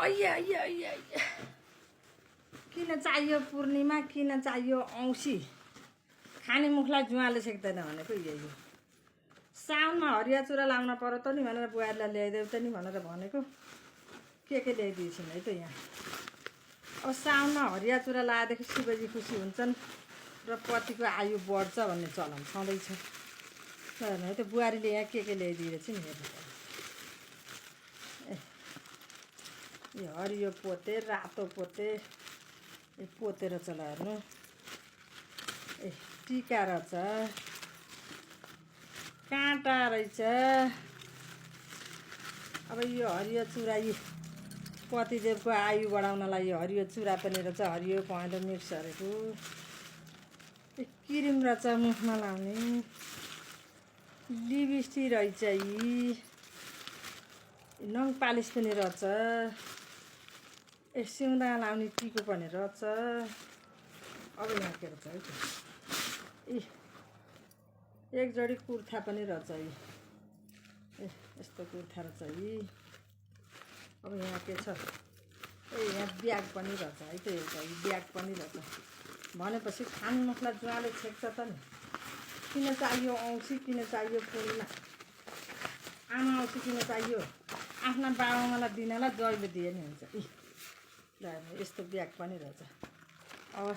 अय्या अय्या अय्या अय्या किन चाहियो पूर्णिमा किन चाहियो औँसी खाने मुखलाई जुवाले सेक्दैन भनेको यही हो साउनमा हरिया चुरा लाउन पर्यो त नि भनेर बुहारीलाई ल्याइदेऊ त नि भनेर भनेको के ल्याइदिएछन् है त यहाँ अब साउनमा हरिया चुरा लाएदेखि शिवजी खुसी हुन्छन् र पतिको आयु बढ्छ भन्ने चलन छँदैछ है त बुहारीले यहाँ के ल्याइदिएछ नि हेर्नु ए हरियो पोते रातो पोते ए पोते रहेछ ल हेर्नु ए टिका रहेछ काँटा रहेछ अब यो हरियो चुरा यी पतिदेवको आयु बढाउनलाई यो हरियो चुरा पनि रहेछ हरियो पहेँलो मिक्स गरेको क्रिम रहेछ मुखमा लाउने लिपस्टिक रहेछ यी नङ पालिस पनि रहेछ सिउँदा लाउने टिको पनि रहेछ अब यहाँ के रहेछ है त एक जोडी कुर्था पनि रहेछ यी यस्तो कुर्था रहेछ यी अब यहाँ के छ यहाँ ब्याग पनि रहेछ है त एउटा ब्याग पनि रहेछ भनेपछि खानमुखलाई जुवाले छेक्छ त नि किन चाहियो औँसी किन चाहियो पूर्णिमा आमा औँसी किन चाहियो आफ्ना बाबाआमालाई दिनलाई जहिले दिए नि हुन्छ ल यस्तो ब्याग पनि रहेछ अब